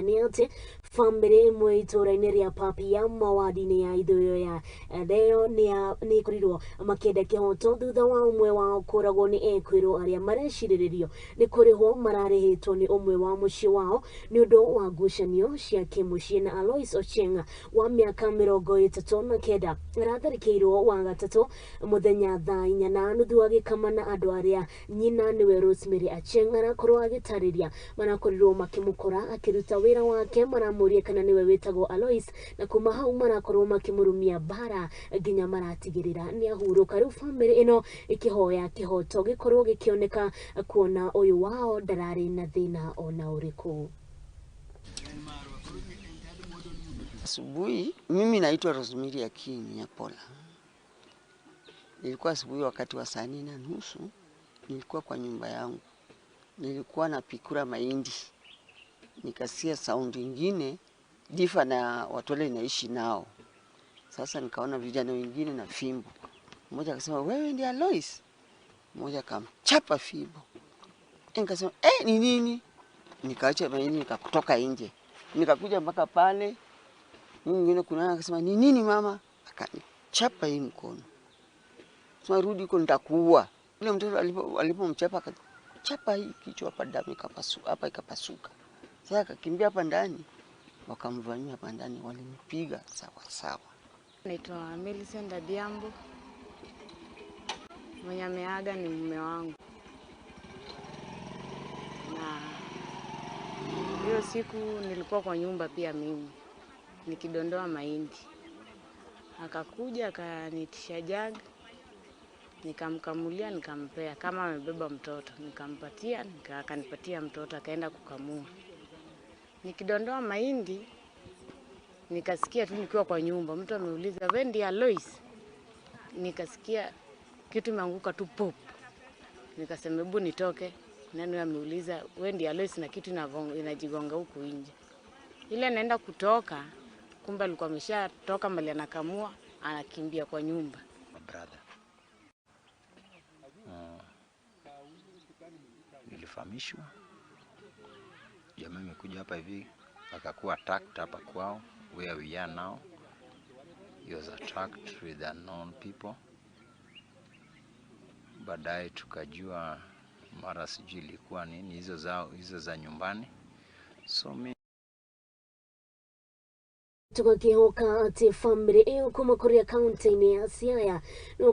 Nĩ atĩ bamĩrĩ ĩmwe itũũra-inĩ rĩa Papia mawadi-inĩ ya ithũĩro ya Leo nĩ ĩkorirwo makĩenda kĩhoto thutha wa ũmwe wao kũragwo nĩ ekwĩrwo arĩa marecirĩrĩrio nĩ kũrĩhwo mararĩhĩtwo nĩ ũmwe wa mũciĩ wao nĩ ũndũ wa ngucanio cia kĩmũciĩ. Na Alois Ochieng wa mĩaka 39 aratharĩkĩirwo wa gatatũ mũthenya thaa 4:30 agĩkama na andũ arĩa nyina nĩwe Rosemary Achieng arakorwo agĩtarĩria marakorirwo makĩmũkora akĩruta wĩra wake, maramũria kana nĩwe wĩtagwo Alois, na kuma hau marakorwo makĩmũrumia mbara nginya maratigĩrĩra nĩ ahurũka. Rĩu bamĩrĩ ĩno ĩkĩhoya kĩhoto gĩkorwo gĩkĩoneka kuona ũyũ wao ndararĩ na thĩna ona ũrĩkũ. Asubuhi, mimi naitwa Rosemary Akinyi Nyapola. Nilikuwa asubuhi wakati wa saa 4:30, nilikuwa kwa nyumba yangu. Nilikuwa napikura mahindi. Nikasikia sound ingine difa na watu wale naishi nao. Sasa nikaona vijana wengine na fimbo. Mmoja akasema, "Wewe ndiye Alois?" Mmoja akamchapa fimbo. Nikasema, "Eh, ni nini?" Nikaacha mahindi nikakutoka nje. Nikakuja mpaka pale. Mwingine kuna akasema, "Ni nini, mama?" Akanichapa hii mkono. Sema, "Rudi huko nitakuua." Yule mtoto alipomchapa akachapa hii kichwa hapa, damu ikapasuka hapa ikapasuka. Sasa akakimbia hapa ndani, wakamvamia hapa ndani, walimpiga sawa sawa. Naitwa Millicent Adhiambo. Mwenye ameaga ni mume wangu, na hiyo siku nilikuwa kwa nyumba pia mimi nikidondoa mahindi, akakuja akaniitisha jug, nikamkamulia, nikampea kama amebeba mtoto, nikampatia, akanipatia mtoto, akaenda kukamua. Nikidondoa mahindi nikasikia tu nikiwa kwa nyumba mtu ameuliza, "Wewe ndiye Alois?" Nikasikia kitu imeanguka tu pop. Nikasema hebu nitoke. Nani ameuliza wewe ndiye Alois na kitu inajigonga huku nje. Ile naenda kutoka, kumbe alikuwa ameshatoka mbali anakamua, anakimbia kwa nyumba. My brother. Nilifahamishwa jamaa imekuja hapa hivi akakuwa attacked hapa kwao where we are now. He was attacked with unknown people. Baadaye tukajua mara sijui ilikuwa nini hizo zao hizo za nyumbani, so mi Tugakihoka atĩ bamĩrĩ ĩyo kuma kũrĩa kaunti-inĩ ya Siaya no